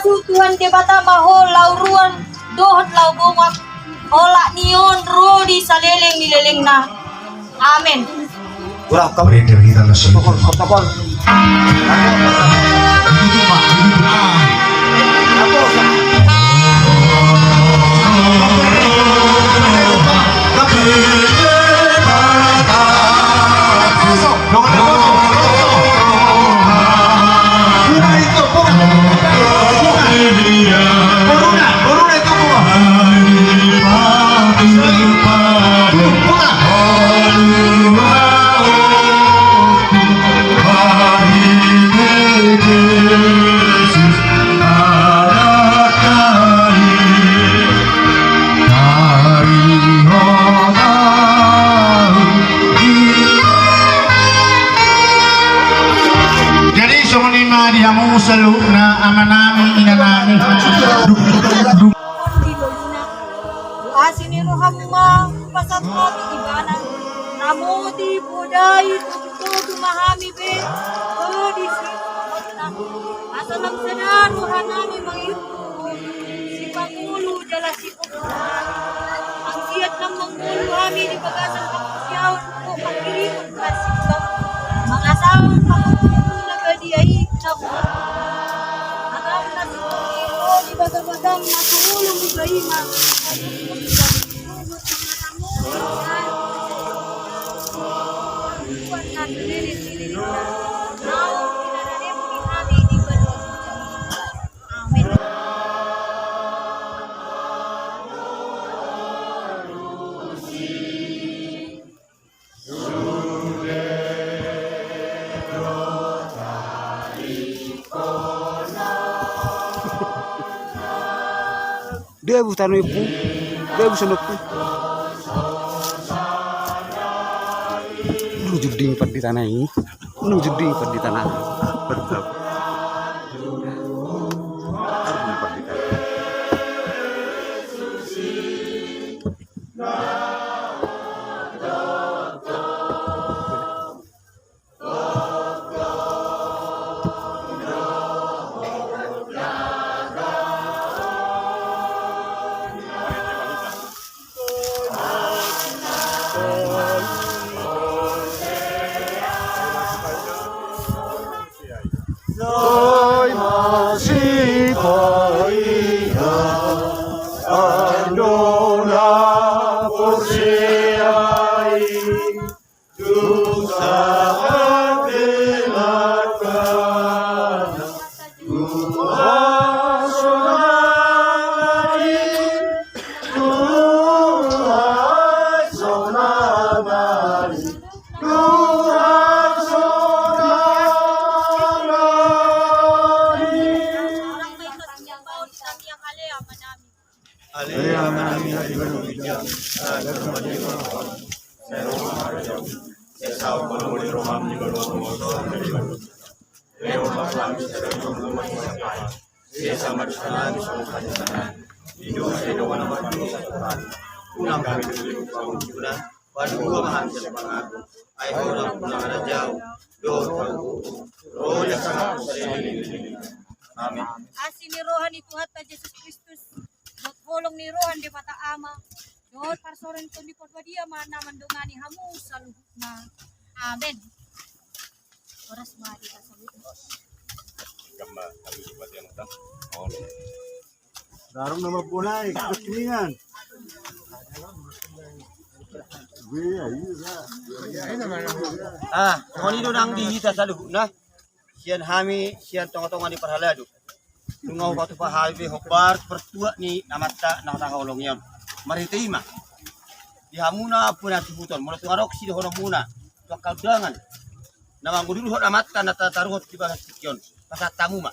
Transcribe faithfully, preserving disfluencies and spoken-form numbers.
Tuhan Debata ma ho laho ruan dohot laho bongat, olat ni on ro di saleleng ni lelengna. Amen. Kurang kau. Protokol, protokol. Jadi songon i ma di hamu saluhutna, amanami, inanami. Di ngoluna, asi ni rohamu ma hupasahat hami ibana. Ramoti, podai, togutogu ma hami be tu disi. Asa lam sada rohanami mangihuthon sipangolu jala sipangolu. Anggiat lam mangolu hami di bagasan pangkasiaon dohot panghirimon kasih. Mangasahon pangolu na badia i na hurang. Agam na sipangolu di bagabagam na solu di baima. Dia bu tano ibu, dia bu sanok. Lu juding pandita nai. Lu juding pandita nai. Betul. Pandita. Sai masipaingan do na porsea i. Tuhan sahat di langkana, Tuhan sonari, Tuhan sonari, Tuhan sonari. Ale, ale, ale, ale. Amin. Asi ni roha ni Tuhanta Jesus Kristus, dohot holong ni roha ni Debata Ama, dohot parsaoran ni Tondi Porbadia ma na mandongani hamu saluhutna. Amen. Horas ma di hamu saluhutna. Garung nama bonai, kekeringan. Ah, songon i do nang di hita saluhutna. Sian hami, sian tongatonga ni parhalado. Nunga hupatupa hami pe hombar partuat ni amanta na taholongi on. Marhite i ma. Di hamuna ampuna tuhuton, molo tung adong sidohononmuna tu angka undangan na mangudurhon amanta na tataruhon di bagas tingki on, pasahat hamu ma.